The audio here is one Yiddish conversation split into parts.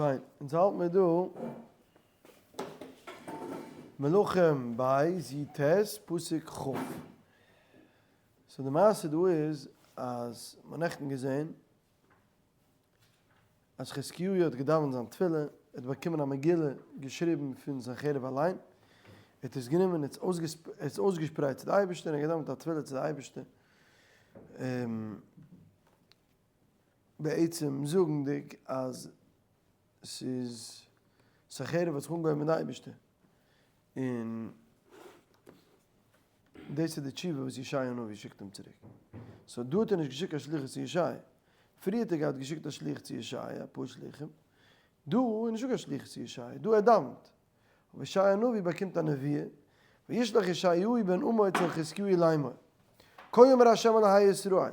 פיין, אונז האלט מיר דא מלכים בית י ט פסוק כ. so די מעשה דא איז אז מ'האט נעכטן געזען אז חזקיהו האט געדאווענט זיין תפילה, ער האט באקומען א מגילה געשריבן פון סנחריב אליין, ער האט עס גענומען און עס אויסגעשפרייט צו די אייבערשטער און געדאווענט א תפילה צו די אייבערשטער, בעצם זאגנדיג אז ס'איז סנחריב האט זיך אנגעהויבן מיט די אייבערשטער, און דאס איז די תשובה וואס ישעי' הנביא שיקט אים צוריק. so דא האט ער נישט געשיקט קיין שליחות צו ישעי', פריער האט ער געהאט געשיקט א שליח צו ישעי', אפאר שליחים, דא איז נישטא קיין שליח צו ישעי', דא ער דאווענט, אבער ישעי' הנביא באקומט א נביאה, וישלח ישעיהו בן אמוץ אל חזקיהו לאמור, כה אמר ה' אלהי ישראל,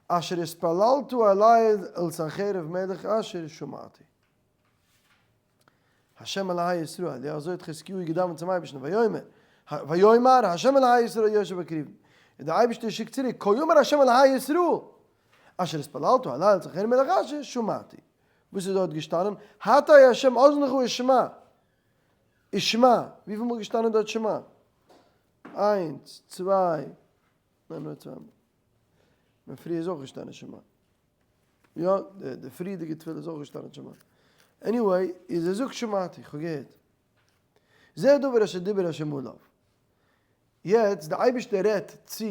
אשר התפללת אלי אל סנחריב מלך אשור שמעתי. השם אלהי ישראל, יא אזוי האט חזקיהו געדאווענט צום אייבערשטן, ויאמר, ויאמר השם אלהי ישראל יושב בכרובים, און דער אייבערשטער שיקט צוריק, כה אמר השם אלהי ישראל, אשר התפללת אלי אל סנחריב מלך אשור שמעתי. וואס איז דארט געשטאנען? הטה השם אזנך ושמע, ושמע, וויפיל מאל געשטאנען דארט שמע? איינס, צוויי, ניין נאר צוויי מאל. מיין פריער איז אויך געשטאנען שמע. יא, די פריערדיגע תפילה איז אויך געשטאנען שמע. anyway, איז ער זאגט שמעתי, איך האב געהערט. זה הדבר אשר דיבר השם עליו. יעצט די אייבערשטער רעדט צו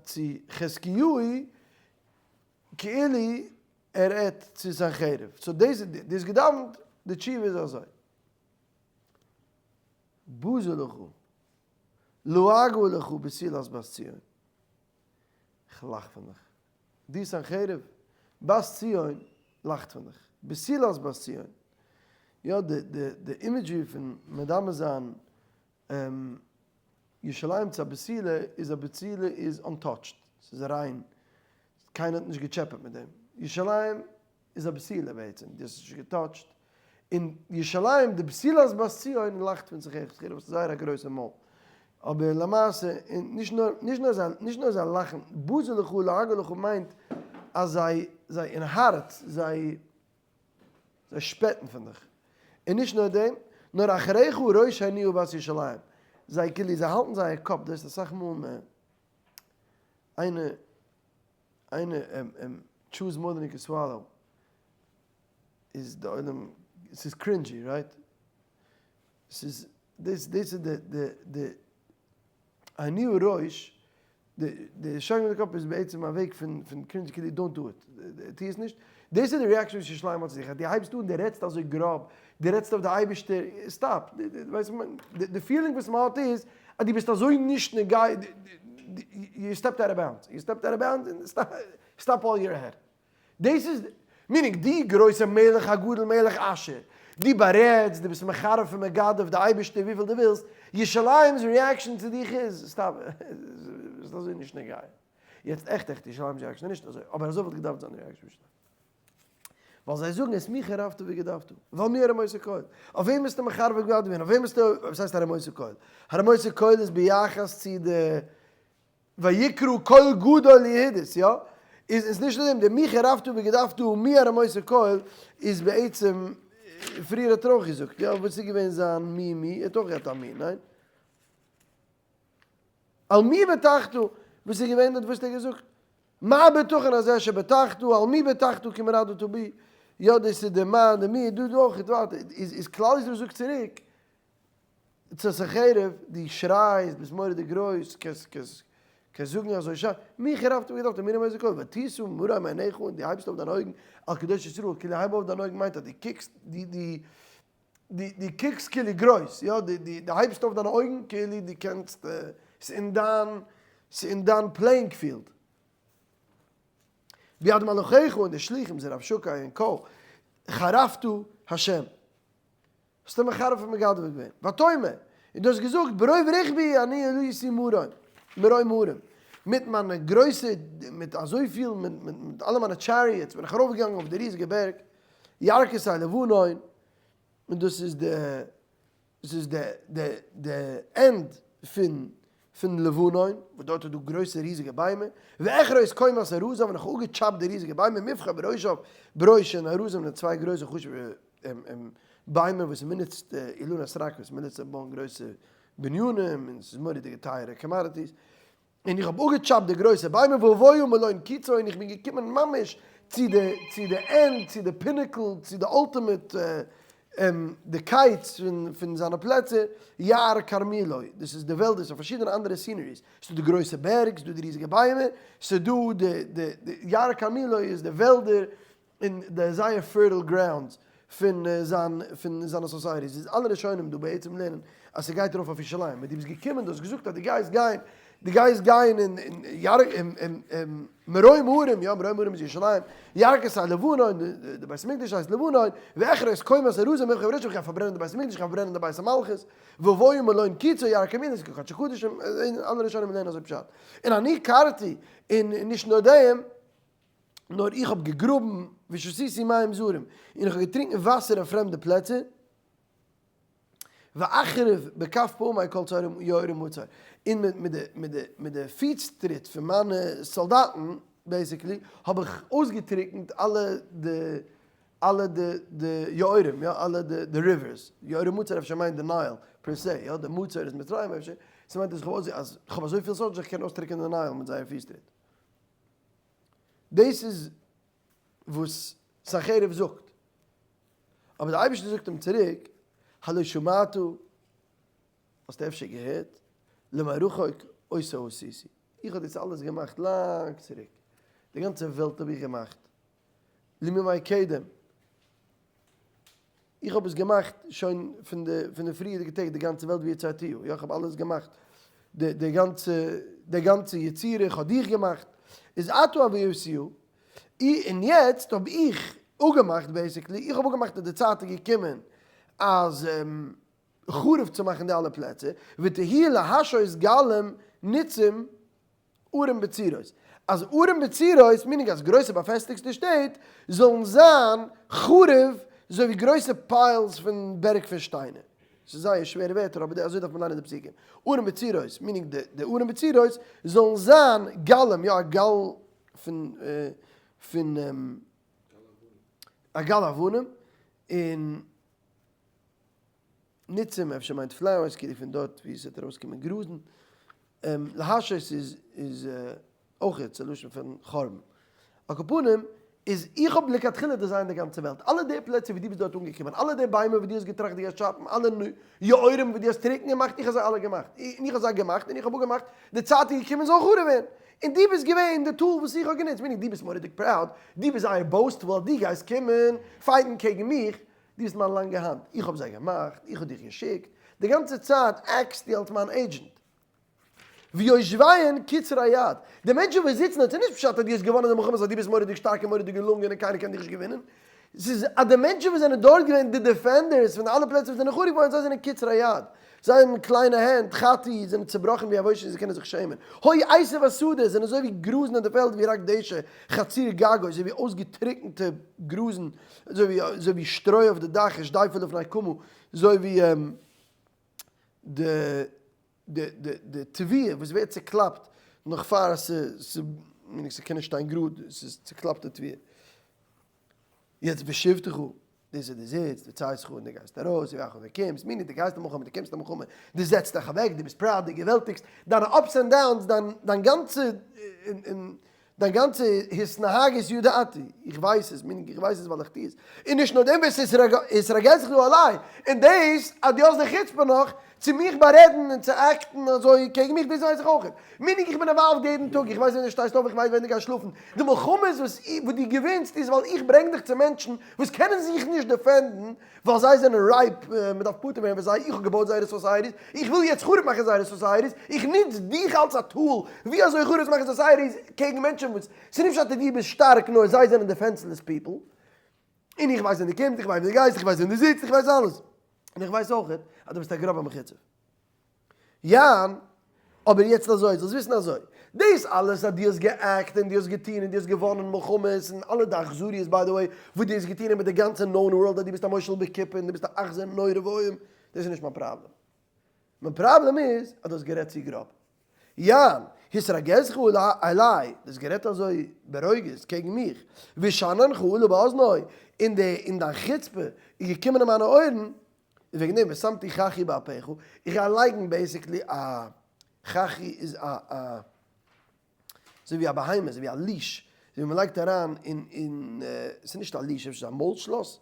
צו חזקיהו כאילו ער רעדט צו סנחריב. so דאס איז געדאווענט, די תשובה איז אזוי. בזה לך. לעגו לך בתולת בת ציון, איך לאך פון דיך. דו סנחריב, בת ציון לאכט פון דיך. בתולת בת ציון. יא, די די די imagery פון מדמה זיין ירושלים צו א בתולה איז א בתולה איז untouched, ס'איז ריין, קיינער האט נישט געטשעפעט מיט דעם. ירושלים איז א בתולה בעצם, דו האסט עס נישט געטאטשט, און ירושלים די בתולת בת ציון לאכט פון זיך עכט, ס'איז זייער א גרויסע מויל, אבער למעשה, און נישט נאר, נישט נאר זיי, נישט נאר זיי לאכן, בזו לך לעגו לך מיינט אז זיי, זיי אין הארץ, זיי, זיי שפעטן פון דיך, און נישט נאר דעם, נאר אחריך ראש הניעה בת ירושלים, זיי כאילו, זיי האלטן זייער קאפ, דאס אסאך מאל מען, איינער. איינער chews more than he can swallow איז די עולם ס'איז cringy right? ס'איז דאס דאס איז די די די הניעו ראש די די שאקלען די קאפ איז בעצם א וועג פון פון cringy כאילו don't do it טו עס נישט דאס איז די reaction וואס ירושלים האט צו זיך אז דו הייבסט אן דו רעדסט אזוי גראב דו רעדסט אויף די אייבערשטער stop ווייסט די feeling וואס מ'האט איז אז דו ביסט אזוי נישט נוגע, you stepped out of bounds, you stepped out of bounds און stop all your ahead. דאס איז, meaning די גרויסע מלך הגדול מלך אשור, דו בארעדסט, דו ביסט מחרף און מגדף די אייבערשטער וויפיל דו ווילסט, ירושלים'ס reaction צו דיך איז, stop, ביסט אזוי נישט נוגע. יעצט עכט עכט ירושלים'ס reaction איז נישט אזוי, אבער אזוי וואלט געדארפט זיין די reaction פון ירושלים. ווייל זיי זאגן את מי חרפת וגדפת, ועל מי הרמותה קול, אויף וועם ביסטו מחרף וגדף געווען, אויף וועם ביסטו, וואס הייסט הרמותה קול? הרמותה קול איז ביחס צו די ויקרא קול גדול ליהודית, יא? איז איז נישט נאר דעם, די מי חרפת וגדפת ומי הרמותה קול איז בעצם, פריער האט ער אויך געזאגט, יא? וואס איז געווען זיין מי מי? ער האט אויך געהאט א מי, ניין? על מי בטחת, וואס איז געווען דארט וואס האט ער געזאגט? מה בטחון הזה שבטחת, על מי בטחת כי מרדת בי, יא דאס איז די מה די מי, דא דא אויך, ווייטער, איז איז כלל ישראל זאגט צוריק, צו סנחריב, דו שרייסט, ביסט מורא'דיג גרויס, קענסט קענסט קענסט זאגן אזוי שארף, מי חרפת וגדפת ומי רמותה קול, ותשא מרום עיניך און דו הייבסט אויף דיינע אויגן על קדוש ישראל, כאילו הייב אויף דיינע אויגן מיינט אז דו קוקסט, דו דו דו דו קוקסט כאילו גרויס, יא, דו דו דו הייבסט אויף דיינע אויגן כאילו דו קענסט, ס'איז אין דיין, ס'איז אין דיין playing field. ביד מלאכיך און די שליחים זיי רבשקה און קו, חרפתו השם. האסטו מחרף און מגדף געווען. ותאמר, און דו האסט געזאגט, ברוב רכבי אני עליתי מרום, מרום הרים, מיט מיינע גרויסע, מיט אזויפיל, מיט מיט אלע מיינע chariots בין איך ארויפגעגאנגען אויף די ריזיגע בערג, ירכתי לבנון, און דאס איז די, דאס איז די, די, די end פון. פון לבנון, וואס דארט איז דא גרויסע ריזיגע ביימער, ואכרות קומת ארזים, און איך האב אפגעטשאפט די ריזיגע ביימער, מבחר בראשיו, בראש און ארזים זענען צוויי גרויסע חשוב'ע ביימער וואס מען נוצט אילנות סרק וואס מען נוצט צו בויען גרויסע בנינים, און ס'איז מורא'דיגע טייערע commodities. און איך האב אפגעטשאפט די גרויסע ביימער ואבואה מלון קצו און איך בין געקומען ממש צו די צו די end צו די pinnacle צו די ultimate די קיץ פון פון זיינע פלעצער יער כרמילו דאס איז די וועלדער ס'דא פארשידענע אנדערע sceneries ס'דא די גרויסע בערג ס'דא די ריזיגע ביימער ס'דא די די יער כרמילו איז די וועלדער און די זייער fertile grounds פון זיין פון זיינע societies איז אלע ראשונים דא בעצם לערנען אז ס'גייט ארויף אויף ירושלים ווען דו ביסט געקומען דו האסט געזאגט אז דו גייסט גיין דו גייסט גיין אין אין אין מרום הרים יא מרום הרים איז ירושלים ירכתי לבנון די בית המקדש הייסט לבנון ואכרות קומת ארזים מבחר בראשיו איך גיי פארברענען די בית המקדש איך גיי פארברענען די בית המלכות ואבואה מלון קצו יער כרמילו קדשי קדשים אלע ראשונים לערנען אזוי פשט און אני כרתי און נישט נאר דעם נאר איך האב געגראבן ושתיתי מים זרים, און איך האב געטרונקען וואסער אין פרעמדע פלעצער, ואחרב בכף פעמי כל צורם יאורי מצור, און מיט די פיסטריט פון מיינע סאלדאטן, basically, האב איך אויסגעטריקנט אלע די אלע די די יאורים, יא, אלע די די rivers, יאורי מצור אפשר מיינט די Nile per se, יא, די מצור איז מצרים אפשר, ס'מיינט אז איך האב אזויפיל soldiers איך קען אויסטריקענען די Nile מיט זייער פיסטריט. דאס איז וואס סנחריב זאגט, אבער דער אייבערשטער זאגט אים צוריק, הלא שמעת, האסטו אפשר געהערט, למרחוק אותה עשיתי, איך האב דאס אלעס געמאכט לאנג צוריק, די גאנצע וועלט האב איך געמאכט, למימי קדם, איך האב עס געמאכט שוין פון די פון די פריערדיגע טעג די גאנצע וועלט ויצרתיה, יא איך האב אלעס געמאכט, די די גאנצע די גאנצע יצירה איך האב דיך געמאכט, איז עתה הוויתיה, און יעצט האב איך אפגעמאכט basically, איך האב אפגעמאכט אז די צייט איז געקומען אז חרוב צו מאכן די אלע פלעצער, ותהי להשעות גלים ניצים ערים בצורות, אז ערים בצורות, meaning אז גרויסע באפעסטיגסטע שטעט, זאלן זיין חרוב אזוי ווי גרויסע piles פון בערג פון שטיינער. ס'איז זייער שווערע ווערטער אבער אזוי דארף מען ליינען די פסוקים. ערים בצורות, meaning די ערים בצורות זאלן זיין גלים, יא א גל פון פון א גל אבנים, און ניצים אפשר מיינט flowers כאילו פון דארט ווי עס וועט ארויסקומען גראזן. להשעות איז איז אויך א לשון פון חורבן. על כל פנים איז איך האב לכתחילה designed די גאנצע וועלט. אלע די פלעצער ווי דו ביסט דארט אנגעקומען, אלע די ביימער ווי דו האסט געטראכט דו גייסט שאפן, אלע יאורים ווי דו האסט טרוקן געמאכט, איך האב זיי אלע געמאכט. און איך האב זיי געמאכט און איך האב אפגעמאכט די צייט איז געקומען זאל חרוב ווערן. און דו ביסט געווען די tool וואס איך האב גענוצט. meaning דו ביסט מורא'דיג proud, דו ביסט זייער boastful אז דו גייסט קומען fight ן קעגן מיך. דו ביסט מיין לאנגע האנט, איך האב זיי געמאכט, איך האב דיך געשיקט, די גאנצע צייט act סטו אלס מיין agent. ויושביהן קצרי יד, די מענטשן וואס זיצן דארט, ס'איז נישט פשט אז דו האסט געוואנען די מלחמה אז דו ביסט מורא'דיג שטארק און מורא'דיג געלונגען און קיינער קען דיך נישט געווינען, ס'איז אז די מענטשן וואס זענען דארט געווען די defenders פון אלע פלעצער וואס זענען חרוב געווארן, זיי זענען קצרי יד, זיי האבן קליינע הענט, חטי, זענען צעבראכן ווי א וואוישע, זיי קענען זיך שעמען. הוי עשב השדה, זענען אזוי ווי גראזן אין די פעלד וירק דשא, חציר גגות, אזוי ווי אויסגעטריקנטע גראזן, אזוי ווי אזוי ווי שטרוי אויף די דאך, ושדפה לפני כמה, אזוי ווי די די די די תבואה וואס ווערט צוקלאפט נאך פאר ס'קען נישט שטיין גראד, ס'איז צוקלאפטע תבואה. יעצט בשבתך, דאס איז דו זיצט, וצאתך און דו גייסט ארויס, ובואך און דו קומסט, meaning דו גייסט אין מלחמה, דו קומסט אין מלחמה, דו זעצט דיך אוועק, דו ביסט proud, דו געוועלטיגסט, דיינע ups and downs, דיין דיין גאנצע דיין גאנצע התנהגות ידעתי, איך ווייס עס, meaning איך ווייס עס ווייל איך טו עס, און נישט נאר דעם והתרגזך עלי, און דאס אז דו האסט די חוצפה נאך צו מיך בארעדן און צו act ן אזוי קעגן מיך, דאס ווייס איך אויך. meaning איך בין involved יעדן טאג, איך ווייס ווען דו שטייסט אויף, איך ווייס ווען דו גייסט שלאפן. די מלחמות וואס דו געווינסט איז ווייל איך ברענג דיך צו מענטשן וואס קענען זיך נישט defend ן, ווייל זיי זענען ripe, מען דארף פטור ווערן פון זיי, איך האב געבויט זייערע societies, איך וויל יעצט חרוב מאכן זייערע societies, איך נוץ דיך אלס א tool ווי אזוי חרוב צו מאכן societies קעגן מענטשן וואס, ס'איז נישט פשט אז דו ביסט שטארק נאר זיי זענען defenseless people. און איך ווייס ווען דו קומסט, איך ווייס ווען דו גייסט, איך ווייס ווען דו זיצט, איך ווייס אלעס. און איך ווייס אויך אז דו ביסט א גראבער מחוצף. יען, אבער יעצט אזוי, זאלסט וויסן אזוי, דאס אלעס אז דו האסט גע act ט און דו האסט געטון און דו האסט געוואנען מלחמות און אלע די אכזריות by the way וואס דו האסט געטון איבער די גאנצע known world אז דו ביסט א מושל בכיפה און דו ביסט א אכזר נורא ואיום, דאס איז נישט מיין פראבלעם. מיין פראבלעם איז אז דו האסט גערעדט צו גראב. יען, התרגזך עלי, דו האסט גערעדט אזוי ברוגז קעגן מיך, ושננך עלה באזני, און די און דיין חוצפה איז געקומען אין מיינע אויערן, און וועגן דעם ושמתי חכי באפך, איך גיי לייגן basically א חכי איז א א אזוי ווי א בהמה, אזוי ווי א leash, אזוי ווי מען לייגט אריין אין אין, ס'איז נישט א leash, אפשר איז א מויל שלאס?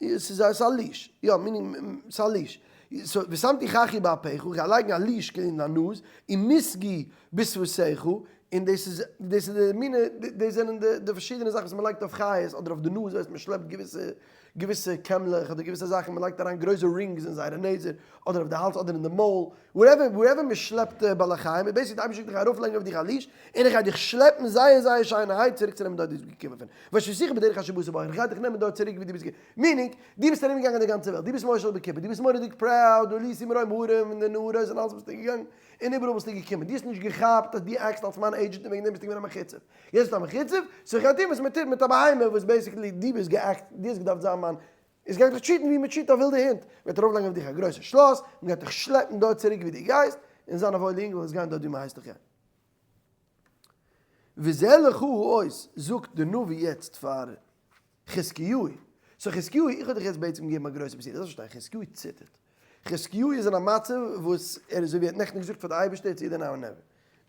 ס'איז א leash, יא, meaning ס'איז א leash. so ושמתי חכי באפך, איך גיי לייגן א leash אין דיין נאז, ומסגי בשפתיך, און דאס איז, דאס איז די מינע, דאס זענען די פארשידענע זאכן וואס מען לייגט אויף חיות אדער אויף די נאז, ווייסט מען שלעפט געוויסע, געוויסע קעמלעך אדער געוויסע זאכן, מען לייגט אריין גרויסע rings אין זייערע נעזער, אדער אויף די האלז אדער אין די מויל, wherever, wherever מען שלעפט בעלי חיים, איז basically די אייבערשטער גייט דיך ארויפלייגן אויף דיך א leash, און איך גיי דיך שלעפן זייער זייער שיינערהייט צוריק צו נעמען דארט ווי דו ביסט געקומען פון, והשיבותיך בדרך אשר באת בה, איך גיי דיך נעמען דארט צוריק ווי דו ביסט געקומען, meaning, דו ביסט ארום געגאנגען די גאנצע וועלט, דו ביסט מושל בכיפה, דו ביסט מורא'דיג proud, עליתי מרום הרים און די נהרות און אלעס ביסטו געגאנגען, און איבעראל ביסטו געקומען, דו האסט נישט געכאפט אז דו act סט אלס מיין agent און וועגן דעם ביסטו געווען א מחוצף, יעצט ביסטו א מחוצף, so איך גיי טון וואס מען טוט מיט א בהמה וואס basically דו ביסט גע act ט, דו האסט געדארפט זיין מיין עס גייט דיך treat ן ווי מען treat א ווילדע הונט, מען וועט ארויפלייגן אויף דיך א גרויסע שלאס, מען גייט דיך שלעפן דארט צוריק ווי דו גייסט, און זיין א וואוילע אינגל וועסט גיין דארט ווי מען הייסט דיך גיין. וזה לך האות, זאגט די נביא יעצט פאר חזקיהו, so חזקיהו איך האב דיך יעצט בעצם געגעבן א גרויסע בשורה, דארפסט פארשטיין חזקיהו ציטערט, חזקיהו איז אין א מצב וואס ער איז אזוי ווי ער האט נעכטן געזאגט פאר די אייבערשטער it's either now or never,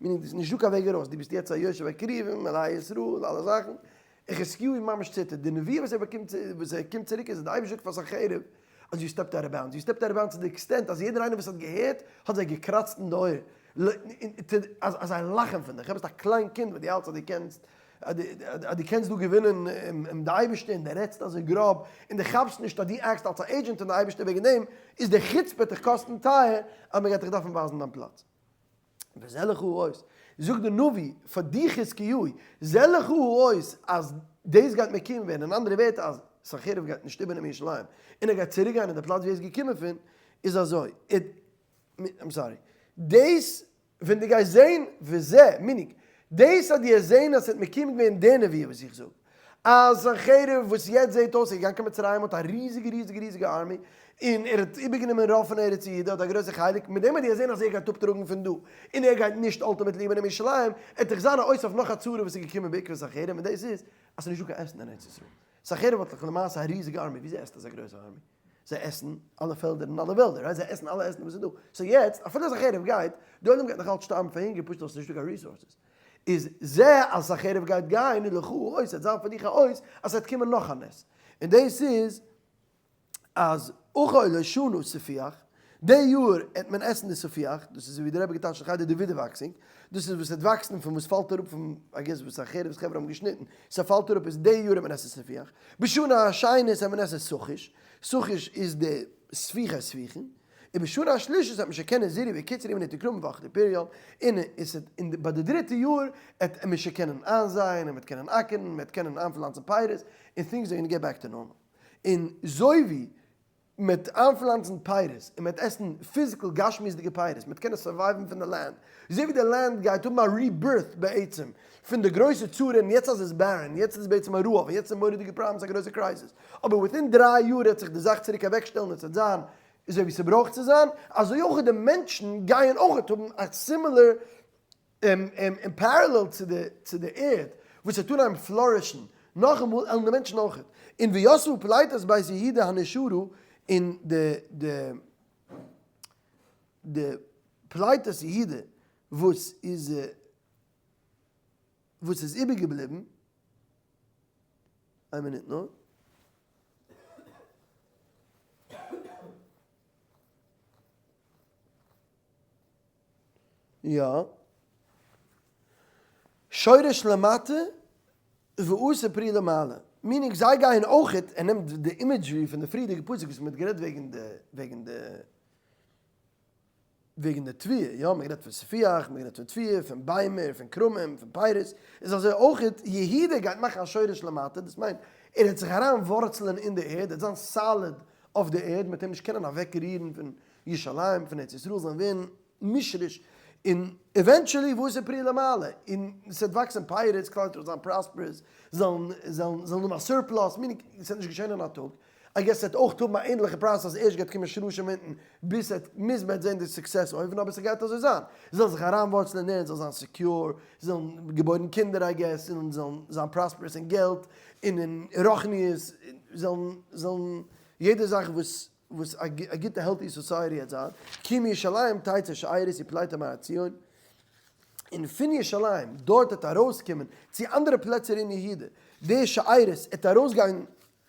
meaning ס'איז נישט דא קיין וועג ארויס, דו ביסט יעצט א יושב הכרובים, אלהי ישראל, אלע זאכן, און חזקיהו ממש ציטערט, די נבואה וואס ער באקומט וואס ער קומט צוריק איז אז די אייבערשטער זאגט פאר סנחריב אז you stepped out of bounds, you stepped out of bounds צו די extent אז יעדער איינער וואס האט געהערט האט זיי געקראצט אין די אויער, אז זיי לאכן פון דיך, ביסט א קליין קינד וואס דו האלטסט אז דו קענסט אז דו קענסט דא געווינען די אייבערשטער און דו רעדסט אזוי גראב און דו כאפסט נישט אז דו act סט אלס א agent פון די אייבערשטער וועגן דעם איז די חוצפה וועט דיך קאסטן טייער אז מען גייט דיך דארפן ווייזן דיין פלאץ. וזה לך האות, זאגט די נביא פאר די חזקיהו, זה לך האות אז דאס גייט מקוים ווערן, אין אנדערע ווערטער אז סנחריב גייט נישט איבערנעמען ירושלים און ער גייט צוריק גיין אין די פלאץ ווי ער איז געקומען פון, איז אזוי, I'm sorry, דאס ווען דו גייסט זען וזה, meaning, דאס אז דו העסט זען אז ס'וועט מקוים געווען די נבואה וואס איך זאג, אז סנחריב וואס יעצט זעט אויס ער איז געגאנגען קיין מצרים האט א ריזיגע ריזיגע ריזיגע army, און ער האט איבערגענומען רוב פון ארץ יהודה האט א גרויסע חלק, מיט דעם וועט דו זען אז ער גייט אפטראגן פון דא, און ער גייט נישט ultimately איבערנעמען ירושלים, עט דאך זיין א אות אויף נאך א צרה וואס איז געקומען בעקבות סנחריב, און דאס איז אז ס'איז נישטא קיין עסן אין ארץ ישראל. סנחריב האט דאך למעשה א ריזיגע army, וויאזוי עסט אזא גרויסע army? זיי עסן אלע פעלדער און אלע וועלדער, right? זיי עסן אלע עסן וואס איז דא. so יעצט, אפילו סנחריב גייט, די עולם גייט נאך אלץ שטארבן פאר הונגער פשוט ווייל ס'איז נישטא קיין resources. איז זע אז סנחריב גייט גיין, איז לך האות, ס'וועט זיין פאר דיך א אות אז ס'וועט קומען נאך א נס. און דאס איז אז אכול לשנה ספיח, די יאר עט מען עסן די ספיח, דאס איז ווי די רבי געטייטשט אין חדר די ווידערוואקסונג, דאס איז וואס עט וואקסן פון וואס פאלט אראפ פון I guess וואס סנחריב'ס חברה האבן געשניטן, ס'פאלט אראפ איז די יאר עט מען עסן ספיח, בשנה השנית עט מען עסן סחיש, סחיש איז די ספיחי ספיחין, ובשנה השלישית עט מען שוין קענען זרעו וקצרו ונטעו כרמים ואכלו פריו, און עס עט און ביי די דריטע יאר עט מען שוין קענען איינזייען און מען עט קענען אקערן און מען עט קענען איינפלאנצן פירות, און things are gonna get back to normal. און זוי ווי מ'וועט איינפלאנצן פירות און מ'וועט עסן physical גשמיות'דיגע פירות, מ'וועט קענען survive ן פון די land, אזוי ווי די land גייט האבן א rebirth בעצם פון די גרויסע צרה און יעצט אז עס איז barren, יעצט איז עס בעצם א רעב און יעצט איז מורא'דיגע problems א גרויסע crisis, אבער within דריי יאר וועט זיך די זאך צוריק אוועקשטעלן און עס וועט זיין אזוי ווי ס'ברויך צו זיין, אזוי אויך די מענטשן גייען אויך האבן א similar אין parallel צו די ערד וואס וועט אנהייבן flourish ן נאכאמאל עלן די מענטשן אויכעט און ויספו פליטת בית יהודה הנשארו און די די די פליטת יהודה וואס איז וואס איז איבערגעבליבן איין מינוט נאר. יא. שורש למטה ועושה פרי למעלה. meaning זיי גייען אויכעט, ער נעמט די imagery פון די פריערדיגע פסוק וואס מען האט גערעדט וועגן די וועגן די וועגן די תבואה, יא מען האט גערעדט פון ספיח, מען האט גערעדט פון תבואה, פון ביימער, פון כרמים, פון פירות, איז אזוי אויכעט יהודה גייט מאכן א שורש למטה, דאס מיינט ער וועט זיך אריין ווארצלען אין די ערד, ער וועט זיין solid אויף די ערד, מען וועט אים נישט קענען אוועק רירן פון ירושלים, פון ארץ ישראל זאלן ווערן מושרש, און eventually ועשו פרי למעלה, און ס'וועט וואקסן פירות, כלל ישראל זאל זיין prosperous, זאלן זאלן זאלן האבן א surplus, meaning ס'וועט נישט געשען אין א טאג. I guess ס'וועט אויך האבן א ענדליכע process אז ערשט גייט קומען שרשים אונטן ביז ס'וועט מוז מען זען די success אויבן אבער ס'גייט אזוי זיין. זיי זאלן זיך אריינווארצלען אין ארץ זאל זיין secure, זיי זאלן געבוירן קינדער I guess און זאלן זיין prosperous אין געלט און אין רוחניות, זאלן זאלן יעדע זאך וואס וואס א גוטע healthy society העט זיין, כי מירושלים תצא שארית ופליטה מהר ציון, און פון ירושלים דארט העט ארויסקומען צו אנדערע פלעצער אין יהודה, די שארית העט ארויסגיין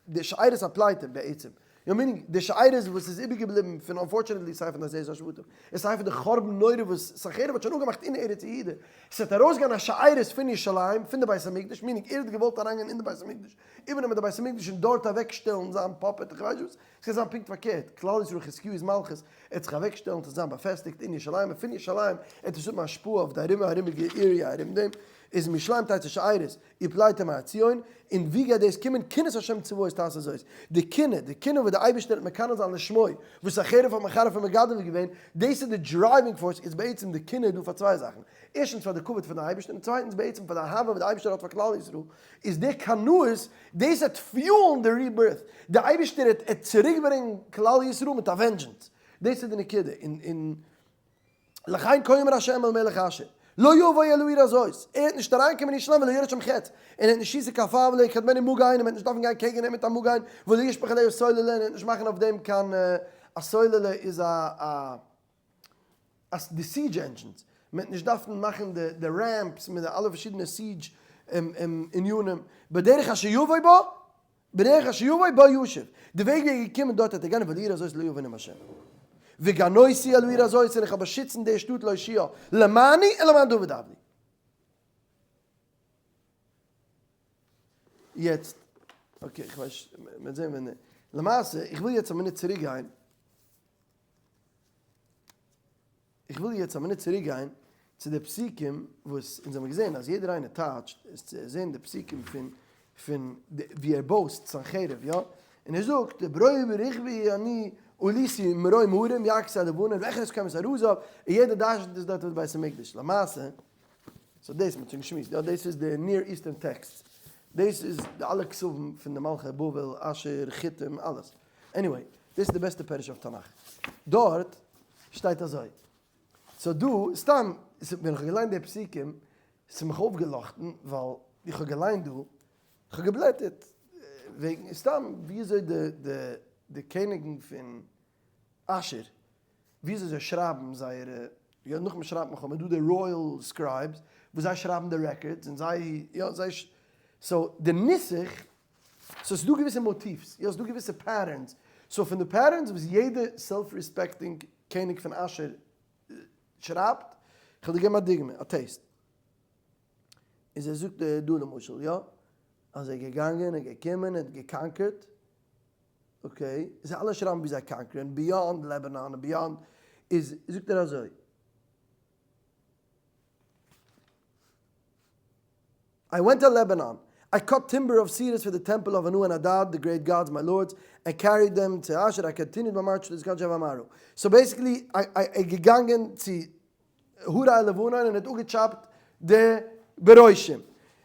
די שארית הפליטה בעצם, יא meaning די שארית וואס איז איבערגעבליבן פון unfortunately סיי פון די עשרת השבטים, און סיי פון די חורבן נורא וואס סנחריב האט שוין אנגעמאכט אין ארץ יהודה, ס'וועט ארויסגיין א שארית פון ירושלים, פון די בית המקדש, meaning ער האט געוואלט אריינגיין אין די בית המקדש, איבערנעמען די בית המקדש און דארט אוועקשטעלן זיין puppet, איך ווייס נישט וואס, ס'קען זיין פונקט פארקערט, כלל ישראל חזקיהו איז מלכות, ער וועט זיך אוועקשטעלן צו זיין באפעסטיגט אין ירושלים, און פון ירושלים וועט עס האבן השפעה אויף די ארום ארומיגע area ארום דעם, איז מירושלים תצא שארית, ופליטה מהר ציון, און ווי גייט דאס קומען, קנאת השם צבאות תעשה זאת, די קנאה, די קנאה וואס די אייבערשטער וועט מקנא זיין לשמו, וואס סנחריב האט מחרף און מגדף געווען, דאס איז די driving force, איז בעצם די קנאה דא פאר צוויי זאכן, ערשטנס פאר די כבוד פון די אייבערשטער, און צווייטנס בעצם פאר די אהבה וואס די אייבערשטער האט פאר כלל ישראל, איז די קנאות, דאס וועט fuel ן די rebirth, די אייבערשטער וועט צוריקברענגען כלל ישראל מיט א vengeance, דאס איז די נקודה, און. לכן כה אמר ה' אל מלך אשור, לא יבוא אל העיר הזאת, ער וועט נישט אריינקומען אין ירושלים ולא ירה שם חץ, און ער וועט נישט שיסן קיין פייל ולא יקדמנו מגן, און מען וועט נישט דארפן גיין קעגן אים מיט א מגן, ולא ישפך עליה סוללה, און ער וועט נישט מאכן אויף דעם קיין, א סוללה איז א א א די siege engines, מען וועט נישט דארפן מאכן די די ramps מיט די אלע פארשידענע siege ענינים, בדרך אשר יבוא בה, בדרך אשר יבוא בה ישוב, די וועג ווי ער איז געקומען דארט וועט ער גיין ואל העיר הזאת לא יבוא נאום השם. וגנותי אל העיר הזאת און איך וועל באשיצן די שטאט להושיעה למעני ולמען דוד עבדי. יעצט, okay איך ווייס, מ'וועט זען ווען, למעשה איך וויל יעצט א מינוט צוריק גיין, איך וויל יעצט א מינוט צוריק גיין צו די פסוקים וואס אונז האבן געזען אז יעדער איינער טייטשט עס צו זען די פסוקים פון פון ווי ער boast סנחריב יא און ער זאגט ברוב רכבי אני עליתי מרום הרים ירכתי הלבנון ואכנס קומת ארזיו און יעדער דרשנ'ט עס דארט אויף בית המקדש למעשה so דאס מ'האט שוין געשמועסט יא דאס איז די Near Eastern text דאס איז די אלע כתבים פון די מלכי בבל אשור חיתים אלעס anyway דאס איז די בעסטע פירוש אויף תנך דארט שטייט אזוי. so דא, סתם, ווען איך האב געליינט די פסוקים, ס'איז מיך אויפגעלאכטן, ווייל איך האב געליינט דא, איך האב געבלעטערט וועגן, סתם, וויאזוי די די די קעניגן פון אשור, וויאזוי זיי שרייבן זייערע, יא, נאך מען שרייבט מלחמה, דא די royal scribes, וואס זיי שרייבן די records, און זיי, יא, זיי, so די נוסח so ס'איז דא געוויסע motifs, יא ס'איז דא געוויסע patterns, so פון די patterns וואס יעדע self respecting קעניג פון אשור שרייבט, כ'וועל דיר געבן א דוגמא, א taste. איז ער זאגט דא למשל, יא, אז ער איז געגאנגען און געקומען און האט גע conquer ט, okay, זיי אלע שרייבן ווי זיי conquer ען, beyond Lebanon און beyond, איז זאגט ער אזוי. I went to Lebanon, I cut timber of cedars for the temple of Anu and Adad, the great gods, my lords, and carried them to Ashur, I continued my march to this country of Amurru. So basically, ער איז געגאנגען צו הרי לבנון און האט אפגעטשאפט די ברושים.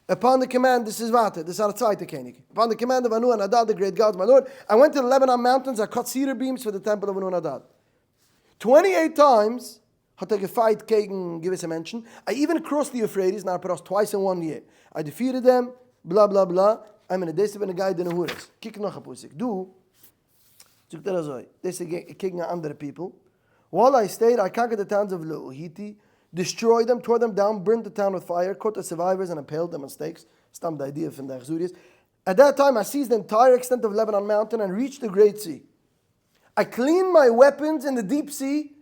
Upon the command, דאס איז ווייטער, דאס איז א צווייטע קעניג. Upon the command of Anu and Adad, the great gods, my lord, I went to the Lebanon mountains, I cut cedar beams for the temple of Anu and Adad. Twenty eight times האט ער גע fight קעגן געוויסע מענטשן, I even crossed the Euphrates נהר פרת twice in one year, I defeated them, בלא בלא בלא, איין מינוט דאס איז בנוגע די נהרות, קוק נאך א פסוק דא זאגט ער אזוי, דאס איז קעגן א אנדערע people, while I stayed I conquered the towns of Luhuti, destroyed them, tore them down, burned the town with fire, caught the survivors and impaled them on stakes, סתם די idea פון די אכזריות, at that time I seized the entire extent of Lebanon mountain and reached the great sea. I cleaned my weapons in the deep sea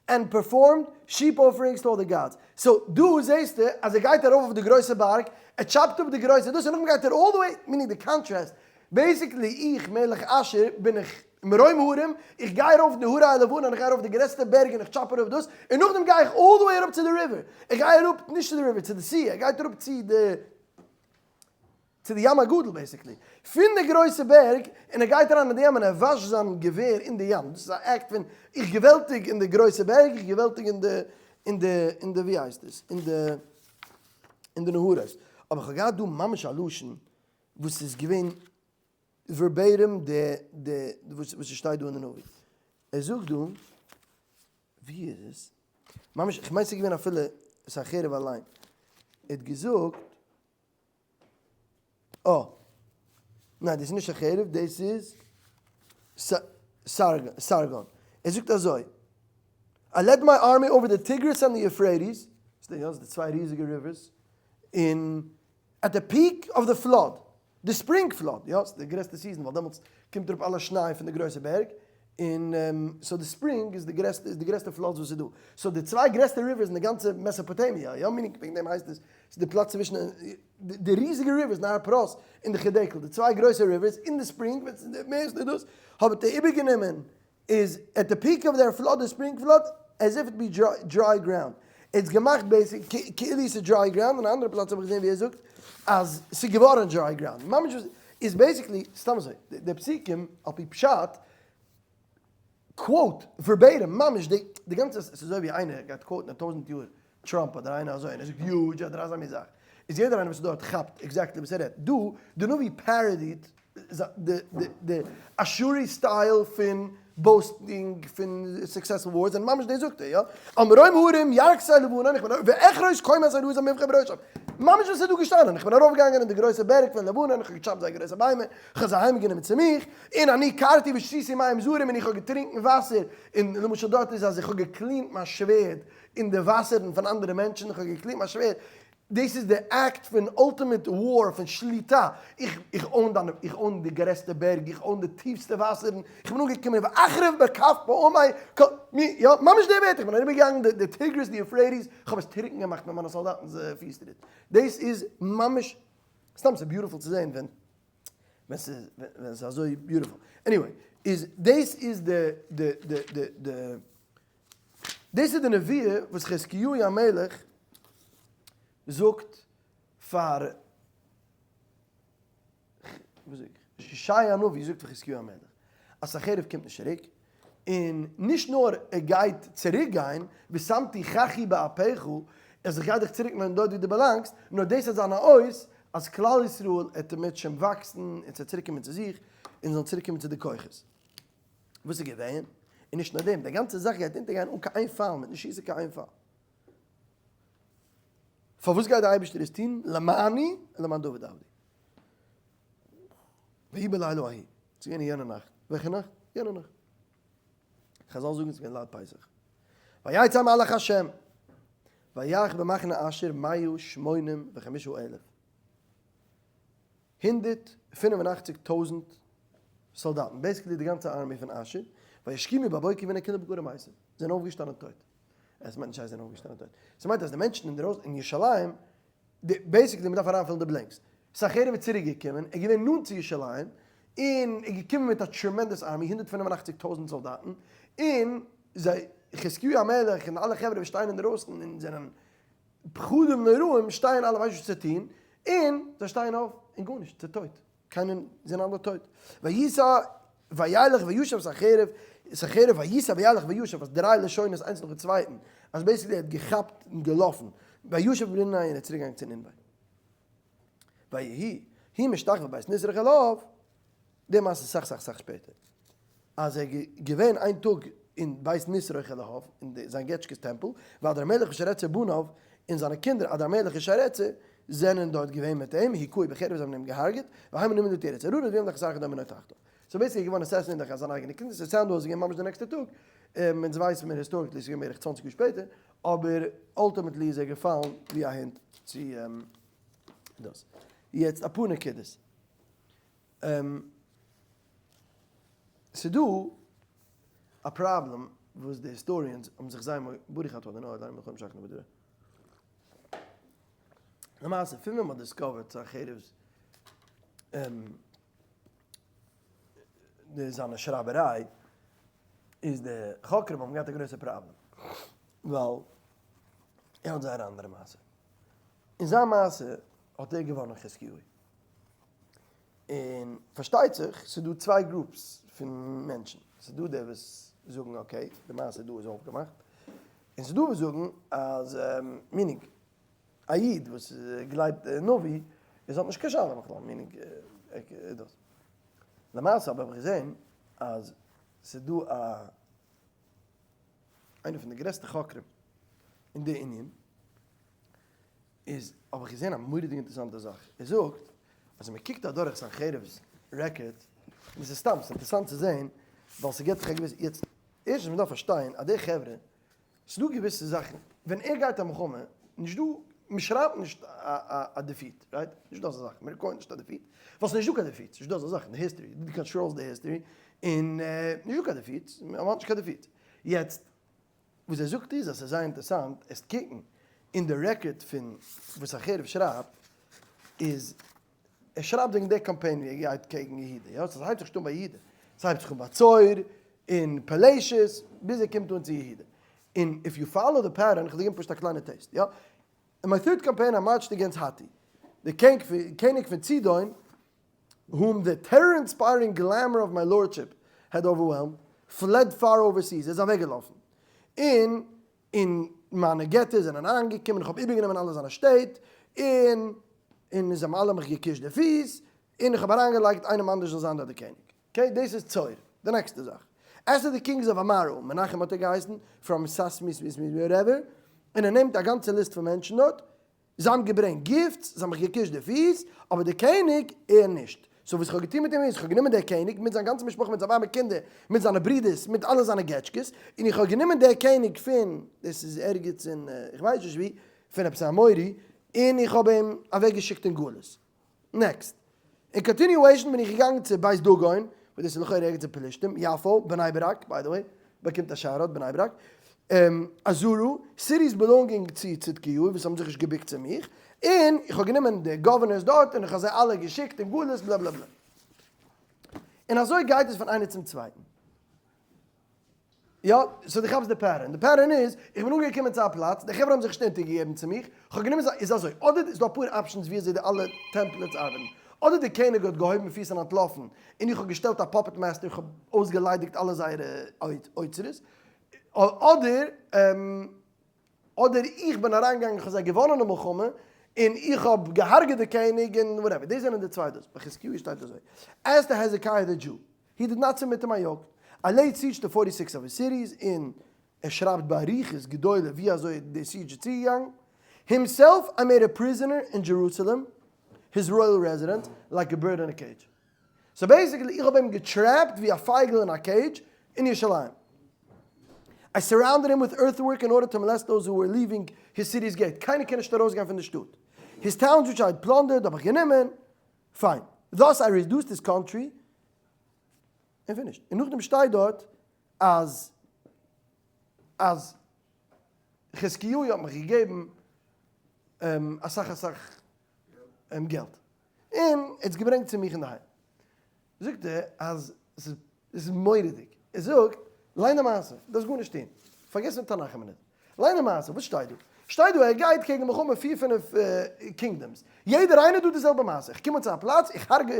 and performed sheep offerings to all the gods. So דא זעסטו אז ער גייט ארויף אויף די גרויסע בארג, ער טשאפט אפ די גרויסע דאס און נאכדעם גייט ער all the way, meaning די contrast, basically איך מלך אשור בין איך מרום הרים, איך גיי ארויף די הרי הלבנון, איך גיי ארויף די גרעסטע בערג און איך טשאפ אראפ דאס, און נאכדעם גיי איך all the way אראפ צו די river, איך גיי אראפ נישט צו די river, צו די sea, ער גייט אראפ צו די. צו די ים הגדול basically, פון די גרויסע בערג, און ער גייט אריין אין די ים און ער וואשט זיין געווער אין די ים, דאס איז א act פון איך געוועלטיג אין די גרויסע בערג, איך געוועלטיג אין די אין די אין די ווי הייסט עס אין די אין די נהרות, אבער איך האב געהאט דא ממש א לשון וואס איז געווען. verbatim די די וואס וואס ס'שטייט דא אין די נביא. ער זאגט דא, ווי איז עס? ממש, איך מיין ס'איז געווען אפילו סנחריב אליין. ער האט געזאגט, אה, ניין דאס איז נישט סנחריב, דאס איז סרגון. ער זאגט אזוי, I led my army over the Tigris and the Euphrates, ס'איז די צוויי ריזיגע rivers, און at the peak of the flood, די spring flood, יא, ס'איז די גרעסטע season ווייל דעמאלטס קומט אראפ אלע שניי פון די גרויסע בערג, און so די spring איז די גרעסטע איז די גרעסטע floods וואס איז דא, so די צוויי גרעסטע rivers אין די גאנצע מעסאפאטעמיע, יא, meaning וועגן דעם הייסט עס, ס'איז די פלאץ צווישן די ריזיגע rivers נהר פרת און די חידקל, די צוויי גרויסע rivers אין די spring ווען ס'איז די מערסטע דאס, האט ער איבערגענומען איז at the peak of their flood, די spring flood, as if it be dry ground. ער האט עס געמאכט basic כאילו עס איז dry ground, אין א אנדערע פלאץ האב איך געזען ווי ער זאגט אז ס'איז געווארן dry ground. ממש וואס איז basically, סתם אזוי, די פסוקים על פי פשט quote verbatim ממש די די גאנצע, ס'איז אזוי ווי איינער גייט quote ן א טויזענט יאר טראמפ אדער איינער אזוי און ער זאגט יו דזש אדער אזא מין זאך, איז יעדער איינער וואס איז דארט כאפט exactly וואס ער רעדט. דא די נביא parody ט די אשורי style פון boasting פון successful wars און ממש דאס זאגט ער יא, על מרום הרים ירכתי לבנון איך בין ארויף ואכרות קומת ארזים מבכה בראשם, ממש וואס איז דא געשטאנען, איך בין ארויף געגאנגען אין די גרויסע בערג פון לבנון איך האב געטשאפט זייער גרויסע ביימער, איך האב זיי אהיים גענומען צו מיך, און אני כרתי ושתיתי מים זרים און איך האב געטרינקן וואסער, און למשל דארט איז אז איך האב גע clean ט מיין שווערד אין די וואסערן פון אנדערע מענטשן, איך האב גע clean ט מיין שווערד, דאס איז די אקט פון ultimate war, פון שליטה, איך איך own דיינע, איך own די גרעסטע בערג, איך own די טיפסטע וואסערן, איך בין אנגעקומען ואחרב בכף פעמי כל מי, יא, ממש די ווערטער, איך בין אריבערגעגאנגען די די טיגריס די יופרעטיס, איך האב עס טרוקן געמאכט מיט מיינע סאלדאטן'ס פיס טריט, דאס איז ממש, סתם ס'איז beautiful צו זען ווען ווען ס'איז ווען ס'איז אזוי beautiful, anyway, איז דאס איז די די די די די. דאס איז די נבואה וואס חזקיהו המלך זאגט פאר ישעיה הנביא זאגט פאר חזקיהו המלך אז סנחריב קומט נישט צוריק, און נישט נאר ער גייט צוריק גיין, ושמתי חכי באפך, אז איך גיי דיך צוריק נעמען דארט ווי דו באלאנגסט, נאר דאס וועט זיין א אות אז כלל ישראל וועט אי"ה וואקסן און ס'וועט צוריק קומען צו זיך, און זאלן צוריק קומען צו די כוחות. וואס איז געווען? און נישט נאר דעם, די גאנצע זאך גייט אונטערגיין אן קיין איין פאל, מ'וועט נישט שיסן קיין איין פאל. פארוואס גייט דער אייבערשטער עס טון? למעני ולמען דוד עבדי. ויהי בלילה ההוא, ס'איז געווען אין יענע נאכט. וועלכע נאכט? יענע נאכט. חזל זאגן ס'איז געווען ליל פסח. ויצא מלאך השם, ויך במחנה אשור מאה שמונים וחמשה אלף. 185 טויזענט סאלדאטן, basically די גאנצע army פון אשור, וישכימו בבוקר והנה כולם בקרים מתים, זענען אויפגעשטאנען טויט. עס מיינט נישט זיי זענען אויפגעשטאנען טויט. ס'מיינט אז די מענטשן אינדערויסן אין ירושלים, basically מ'דארף אריינפילן די blanks. סנחריב איז צוריק געקומען, ער איז געווען נאנט צו ירושלים, און איז געקומען מיט א tremendous army, 185 טויזענט סאלדאטן, און זיי, חזקיהו המלך און אלע חברה וואס שטייען אינדערויסן און זענען פחדים נוראים שטייען אלע ווייסן נישט וואס צו טון, און זיי שטייען אויף און גארנישט, ס'איז טויט, קיינער, זענען אלע טויט. ויסע וילך וישב סנחריב, סנחריב ויסע וילך וישב, אז דריי לשונות איינס נאכן צווייטן, אז basically ער האט געכאפט און געלאפן, וישב בנינוה און ער איז צוריק געגאנגען צו נינוה. ויהי, הוא משתחוה בבית נסרוך אלהיו, די מעשה איז סאך סאך סאך שפעטער, אז ער איז געווען איין טאג אין בית נסרוך אלהיו, אין זיין געטשקע'ס טעמפל, ואדרמלך ושרצר בניו, און זיינע קינדער אדרמלך און שרצר זענען דארט געווען מיט אים, הכהו בחרב זיי האבן אים געהארגעט, והמה נמלטו ארץ אררט וימלך אסרחדון בנו תחתיו. so basically איז געווארן assassinated דורך זיינע אייגענע קינדער, ס'איז sound אויס געווען ממש די נעקסטע טאג, אונז ווייסן מיר historically ס'איז געווען בערך צוואנציג יאר שפעטער, אבער ultimately איז ער געפאלן ווי א הונט צו דאס. יעצט אפאר נקודות. ס'דא א פראבלעם וואס די historians האבן זיך זייער ברוך אתה אדוני אלהינו מלך העולם שהכל נהיה בדברו. למעשה פון ווען מ'האט discovered סנחריב'ס די זיינע שרייבעריי איז די חוקרים האבן געהאט א גרויסע פראבלעם ווייל ער האט זייער אנדערע מעשה. אין זיין מעשה האט ער געוואנען חזקיהו. און פארשטייט זיך ס'איז דא צוויי groups פון מענטשן, ס'איז דא די וואס זאגן okay די מעשה דא איז אויפגעמאכט, און ס'איז דא וואס זאגן אז meaning א איד וואס גלייבט אין נביא איז האט נישט קיין שאלה בכלל meaning דאס. למעשה אבער האב איך געזען אז ס'איז דא א איינער פון די גרעסטע חוקרים אין די ענין, איז האב איך געזען א מורא'דיג אינטערעסאנטע זאך, ער זאגט אז ווען מ'קוקט אדורך סנחריב'ס record, און עס איז סתם, ס'איז אינטערעסאנט צו זען, ווייל ס'געבט דיך א געוויסע, יעצט, ערשטנס מ'דארף פארשטיין אז די חברה, ס'דא געוויסע זאכן, ווען ער גייט א מלחמה, נישט דא, מ'שרייבט נישט א defeat, right? נישט דא אזא זאך, מ' record נישט א defeat, ווייל ס'נישט דא קיין defeat, ס'נישט דא אזא זאך אין די history, דו control סט די history, און נישט דא קיין defeat, מ'האט נישט קיין defeat. יעצט, וואס ער זאגט איז אז ס'איז זייער אינטערסאנט עס קוקן אין די record פון וואס סנחריב שרייבט, איז ער שרייבט וועגן די קאמפיין ווי ער גייט קעגן יהודה, יא, ס'הייבט זיך נישט אן ביי יהודה, ס'הייבט זיך אן ביי צור און פלשת ביז ער קומט אן צו יהודה, און if you follow the pattern, כ'וועל דיר געבן פשוט א קליינע taste, יא, in my third campaign I marched against Hatti, די קעניג פון צידון, whom the terror-inspiring glamour of my lordship had overwhelmed, fled far overseas, ער איז אוועקגעלאפן, און און מיינע געטער זענען אריינגעקומען, איך האב איבערגענומען אלע זיינע שטעט, און און זיי האבן אלע מיך געקושט די פיס, און איך האב אריינגעלייגט איינעם אנדערש זאל זיין דארט די קעניג. okay, דאס איז צור. די נעקסטע זאך. As to the kings of Amurru, מנחם האט ער געהייסן, from סאסמיס whatever, און ער נעמט א גאנצע ליסט פון מענטשן דארט, זיי האבן געברענגט gifts, זיי האבן מיך געקושט די פיס, אבער דער קעניג, ער נישט. so וואס איך האב געטון מיט אים איז, איך האב גענומען דער קעניג, מיט זיין גאנצע משפחה, מיט זיין ווייב מיט קינדער, מיט זיינע ברידערס, מיט אלע זיינע געטשקעס, און איך האב גענומען דער קעניג פון, דאס איז ערגעץ אין, איך ווייס נישט וואו, פון עפעס א אמורי, און איך האב אים אוועקגעשיקט אין גלות. next. אין continuation בין איך געגאנגען צו בית דגון, וואס דאס איז לכאורה ערגעץ אין פלישתים, יפו, בני ברק, by the way, באקומט א shout-out, בני ברק, עזרה, cities belonging צו צדקיהו וואס האבן זיך נישט געבוקט צו מיך, און איך האב גענומען די governors דארט און איך האב זיי אלע געשיקט אין גלות בלע בלע בלע. און אזוי גייט עס פון איינער צום צווייטן. יא, so דו כאפסט די pattern. די pattern איז, איך בין אנגעקומען צו א פלאץ, די חברה האבן זיך נישט אונטערגעגעבן צו מיך, איך האב גענומען זיי, איז אזוי, אדער איז דא אפאר options ווי אזוי די אלע templates ארבעטן, אדער די קעניג האט געהויבן פיס און אנטלאפן, און איך האב געשטעלט א puppet master, איך האב אויסגעליידיגט אלע זייערע אוצרות, אדער אדער איך בין אריינגעגאנגען, איך האב זיי געוואנען די מלחמה, און איך האב געהארגעט די קעניג, און whatever, דאס זענען די צוויי דאס, ביי חזקיהו שטייט אזוי, As to Hezekiah the Jew, he did not submit to my yoke, I laid siege to 46 of his cities, און ער שרייבט באריכות גדולה ווי אזוי די siege איז צוגעגאנגען, himself I made a prisoner in Jerusalem, his royal residence, like a bird in a cage. so basically איך האב אים געטרעפט ווי א פייגל אין א cage אין ירושלים. I surrounded him with earthwork in order to molest those who were leaving his city's gate. קיינער קען נישט ארויסגיין פון די שטאט. His towns which I had plundered האב איך גענומען. פיין. Thus I reduced his country און finished. און נאכדעם שטייט דארט אז אז חזקיהו האט מיך געגעבן אסאך אסאך געלט. און ער האט עס געברענגט צו מיך אינדערהיים. זאגט ער אז עס איז מורא'דיג. ער זאגט, ליין די מעשה, דארפסט גארנישט טון. פארגעס פון תנך א מינוט. ליין די מעשה, וואס שטייט דא? שטייט דא ער גייט קעגן מלחמה פיר פינף kingdoms. יעדער איינער דא די זעלבע מעשה. איך קום אן צו א פלאץ, איך הרגע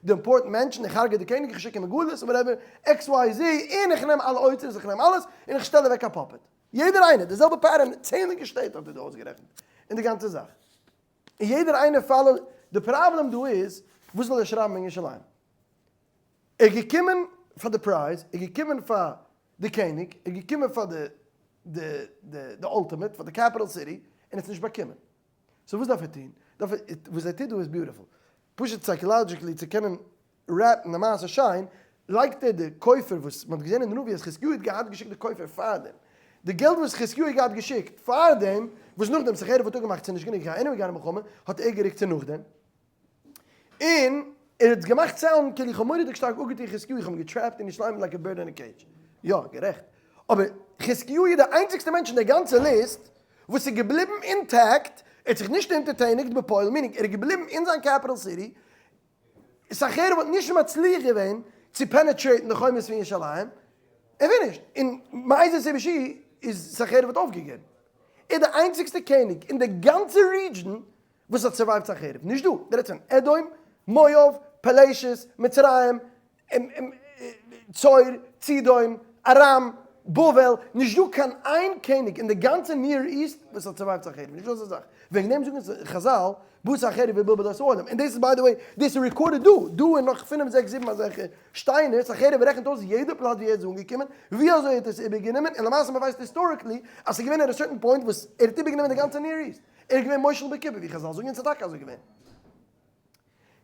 די important מענטשן, איך הרגע די קעניג, איך שיק אים אין גלות, whatever, X Y Z, און איך נעם אלע אוצרות, איך נעם אלעס, און איך שטעל אוועק א puppet. יעדער איינער, די זעלבע pattern, צענדליגע שטעט האט ער דא אויסגערעכנט. און די גאנצע זאך. און יעדער איינער follow, די פראבלעם דא איז, וואס זאל ער שרייבן וועגן ירושלים? ער איז געקומען פאר די prize, ער איז געקומען פאר די קעניג, ער איז געקומען פאר די די די די ultimate, פאר די capital city, און ער האט עס נישט באקומען. so וואס דארף ער טון? דארף ער, וואס ער טוט דא איז beautiful. פשוט psychologically צו קענען wrap ן די מעשה שיין, לייגט ער די כופר וואס מען האט געזען אין די נביא אז חזקיהו האט געהאט געשיקט די כופר פארדעם, די געלט וואס חזקיהו האט געהאט געשיקט פארדעם, וואס נאכדעם סנחריב האט אפגעמאכט ס'איז נישט גענוג איך גיי anyway גיין אין מלחמה, האט ער גערוקט צו נאכדעם, און ער האט געמאכט sound כאילו איך האב מורא'דיג שטארק אפגעטון חזקיהו איך האב אים געטרעפט אין ירושלים like a bird in a cage, יא גערעכט, אבער חזקיהו איז די איינציגסטע מענטש אין די גאנצע ליסט וואס איז געבליבן intact, ער האט זיך נישט אונטערטעניגט בפועל, meaning ער איז געבליבן אין זיין capital city, סנחריב האט נישט מצליח געווען צו penetrate ן די חומות פון ירושלים, ער וויל נישט, און מאיזה סיבה שהיא איז סנחריב האט אויפגעגעבן. ער איז די איינציגסטע קעניג אין די גאנצע region וואס האט survive ט סנחריב, נישט דא, דו רעדסט פון אדום, מואב, פלשת, מצרים, צור, צידון, ארם. בבל, נישט דא קיין איין קעניג אין די גאנצע Near East וואס האט survive ט סנחריב, נישט דא אזא זאך, וועגן דעם זאגן חזל בא סנחריב ובלבל את העולם, און דאס איז by the way, דאס איז recorded דא, דא און נאך פינף זעקס זיבן אזעלכע שטיינער, סנחריב רעכנט אויס יעדע פלאץ ווי ער איז אנגעקומען, ווי אזוי ער האט עס איבערגענומען, און למעשה מען ווייסט historically אז ס'איז געווען at a certain point וואס ער האט איבערגענומען די גאנצע Near East, ער איז געווען מושל בכיפה ווי חזל זאגן און ס'איז טאקע אזוי געווען.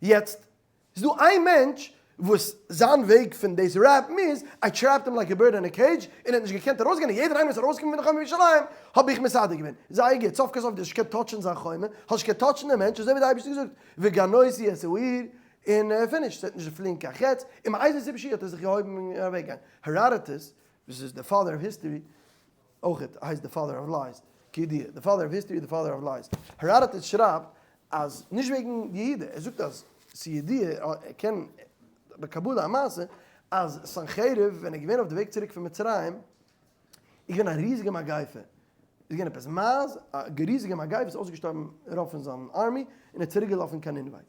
יעצט איז דא איין מענטש וואס זיין וועג פון דאס wrap ן איז, I trapped him like a bird in a cage, און ער האט נישט געקענט ארויסגיין און יעדער איינער וואס איז ארויסגעקומען פון די חומה ירושלים האב איך מסדר געווען. זייער גוט, סוף כל סוף דו האסט נישט געקענט touch ן זיין חומה, האסט נישט געקענט touch ן דעם מענטש, אזוי ווי די אייבערשטער האט געזאגט, וגנותי את העיר, און finish, ס'וועט נישט פליען קיין חץ, און מאיזה סיבה שיהיה האט ער זיך געהויבן און אוועקגעגאנגען. Herodotus, וואס איז די father of history, אויך הייסט די father of lies, כידוע, די father of history, די father of lies. Herodotus שרייבט אז נישט וועגן יהודה, ער זאגט אז ס'איז ידוע, ער קען בקבלה א מעשה, אז סנחריב ווען ער איז געווען אויף די וועג צוריק פון מצרים, איז געווען א ריזיגע מגיפה, איז געווען עפעס מייז, א ריזיגע מגיפה, איז אויסגעשטארבן רוב פון זיין army, און ער איז צוריק געלאפן קיין נינווה.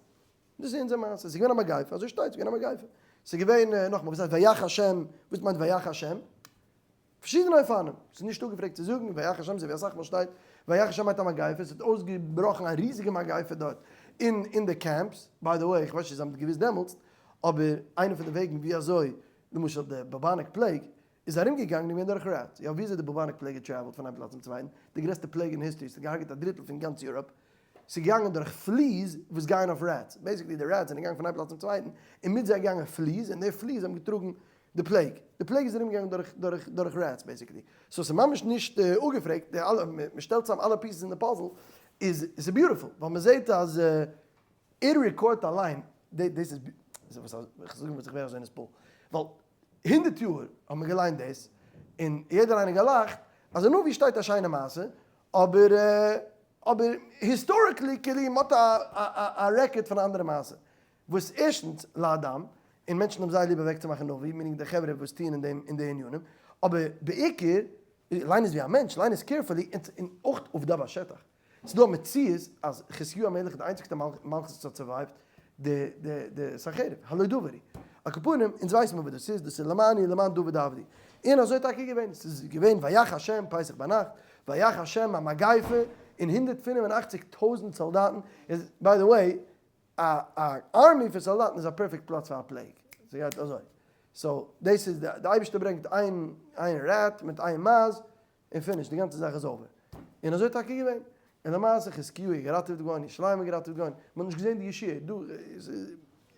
דאס איז אונזער מעשה, ס'איז געווען א מגיפה, אזוי שטייט, ס'איז געווען א מגיפה. ס'איז געווען, נאכאמאל, וואס הייסט ויך השם, וואס מיינט ויך השם? פארשידענע אופנים, ס'איז נישט אפגעפרעגט צו זאגן ויך השם אזוי ווי אסאך מאל שטייט ויך השם מיינט א מגיפה, ס'האט אויסגעבראכן א ריזיגע מגיפה דארט אין אין די camps, by the way איך ווייס נישט צו זיי האבן געוואוסט דעמאלטס, אבער איינע פון די וועגן ווי אזוי למשל די bubonic plague איז ארום געגאנגען איז געווען דורך rats, יא ווי אזוי די bubonic plague גע travel ט פון איין פלאץ צום צווייטן, די גרעסטע plague אין history, ס'האט געהארגעט א דריטל פון גאנץ Europe, ס'איז געגאנגען דורך fleas וואס גייען אויף rats, basically די rats זענען געגאנגען פון איין פלאץ צום צווייטן און מיט זיי געגאנגען fleas און די fleas האבן געטראגן די plague, די plague איז ארומגעגאנגען דורך דורך דורך rats basically, so ס'איז ממש נישט אפגעפרעגט, די אלע, מ'שטעלט צוזאם אלע pieces אין די puzzle, איז ס'איז beautiful, ווייל מ'זעהט אז ער record ט אליין, דאס איז, וואס איך זאג וואס איך ווער אזוי נתפעל, ווייל הונדערט יאר האט מען געליינט דאס, און יעדער איינער געלאכט, אז אין נביא שטייט א שיינע מעשה, אבער אבער historically כאילו מ'האט א א record פון א אנדערע מעשה. וואס ערשטנס לאדם, און מענטשן האבן זייער ליב אוועקצומאכן נביא, meaning די חברה וואס טוען אין דעם אין די ענינים, אבער בעיקר, ליין עס ווי א מענטש, ליין עס carefully, און אויך עובדה בשטח. ס'איז דא א מציאות אז חזקיהו המלך איז די איינציגסטע מלכות וואס האט survive ט די די די סנחריב, הלא דבר הוא. על כל פנים, אונז ווייסן מיר וואס דאס איז, דאס איז למעני למען דוד עבדי. און אזוי איז טאקע געווען, ס'איז געווען ויך השם פסח ביינאכט, ויך השם א מגיפה, און 185 טויזנט סאלדאטן, איז by the way, א א army פון סאלדאטן איז א perfect פלאץ פאר א plague, ס'גייט אזוי, so דאס איז די אייבערשטער ברענגט איין איין rat מיט איין מייז און finish, די גאנצע זאך איז over, און אזוי איז טאקע געווען, און למעשה חזקיהו איז געראטעוועט געווארן, ירושלים איז געראטעוועט געווארן, מען האט נישט געזען די ישועה, דא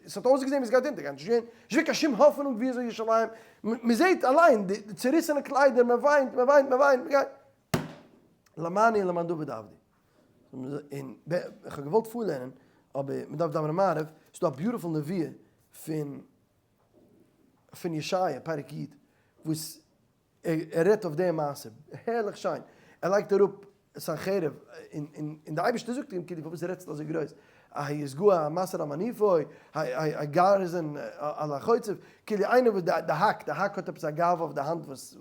עס האט אויסגעזען ווי עס גייט אונטערגיין, נישט געווען נישט געווען קיין שום האפענונג ווי אזוי ירושלים, מען זעט אליין די צעריסענע קליידער, מען וויינט מען וויינט מען וויינט, מען גייט, למעני ולמען דוד עבדי. און איך האב געוואלט פארלערנען, אבער מען דארף דאווענען מעריב, ס'איז דא א beautiful נבואה פון פון ישעיה פרק י', וואס ער רעדט אויף די מעשה, הערליך שיין, ער לייגט אראפ סנחריב, און און די אייבערשטער זאגט אים כאילו פארוואס רעדסטו אזוי גרויס, הישגה המסר על מניפו, הגרזן על החוצב, כאילו איינער וואס די האק, די האק האט עפעס א גאווה אויף די האנט וואס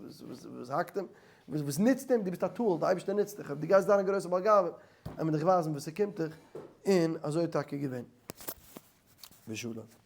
וואס האקט אים, וואס נוצט אים, דו ביסט א tool, די אייבערשטער נוצט דיך, אויב דו גייסט זיין א גרויסער בעל גאווה, וועט מען דיך ווייזן וואס ס'קומט דיך, און אזוי איז טאקע געווען. ושלום.